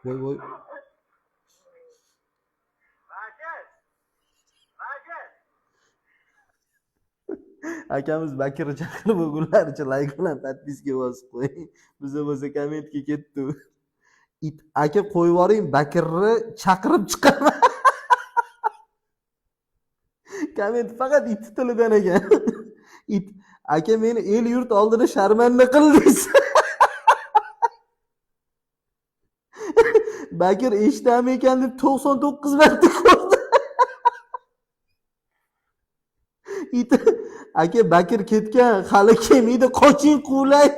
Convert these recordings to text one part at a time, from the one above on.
Voy voy. Akamiz Bakirni chaqirib o'g'illaricha layk bilan podpiska bosib qo'ying. Biza bo'lsa kommentga ketdi. U. It aka qo'yib yuboring, Bakirni chaqirib chiqaman. Komment faqat it tilidan ekan. It aka meni el yurt oldida sharmanda qildingiz. Bakir eshitami ekan deb 99 marta ko'rdi. It aka Bakir ketgan, hali kelmaydi, qoching quvlay.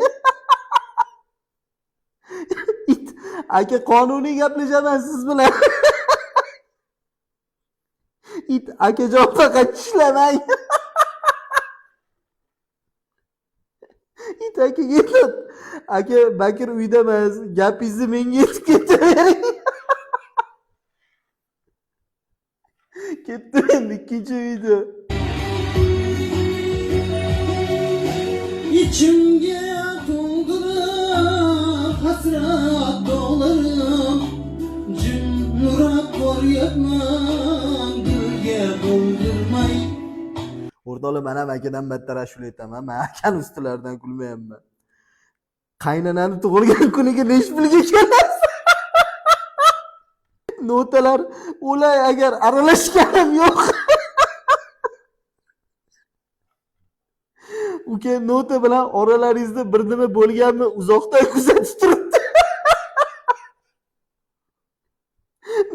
It aka qonuniy gaplashaman siz bilan. It akajon faqat tishlamang. It aka ketadi. Aka Bakir uyda emas, gapingizni menga yetib ketavering. Ketdi endi ikkinchi video. İçimge to'ldirib hasrat dog'larim Jimroq boryapman dilga bo'ldirmay. O'rtoqlar, man ham akadan battar ashula aytaman. Man akani ustilaridan kulmayapman. Qaynonani tug'ilgan kuniga nechi pulga kelasiz? Notalar o'lay agar aralashganim yo'q. Uka nota bilan oralaringizda bir nima bo'lganmi uzoqdan kuzatib turibdi.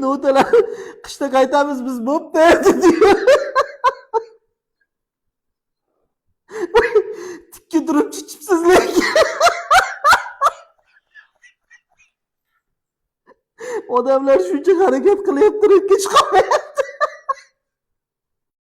Notalar qishda qaytamiz biz bo'pti dedi. Tikka turib chichibsiz lekin. Odamlar shuncha harakat qilyapti, rangga chiqolmayapti.